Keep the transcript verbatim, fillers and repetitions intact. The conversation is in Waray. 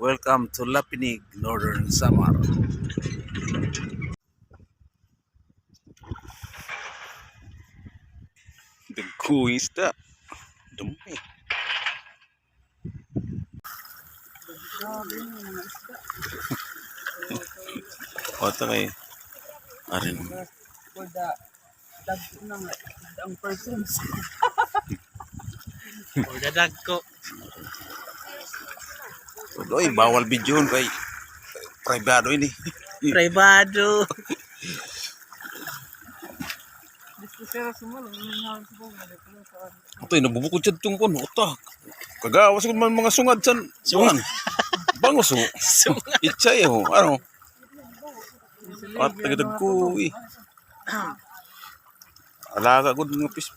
Welcome to Lapinig, Northern Samar. Dagko isda. Dumi. Oto kay arin. For the dagko na nga, ang persons. For the dagko. Oy, bawal videohon kay pribado ini. Pribado. Atoy, nabubukod siya itong kuno. Utak. Kagawas ko man mga sungad san. Sungad. Bangus, oh. Sungad. Itsay, oh. Ano? At tagatag ko, eh. Alaga gud nga pis.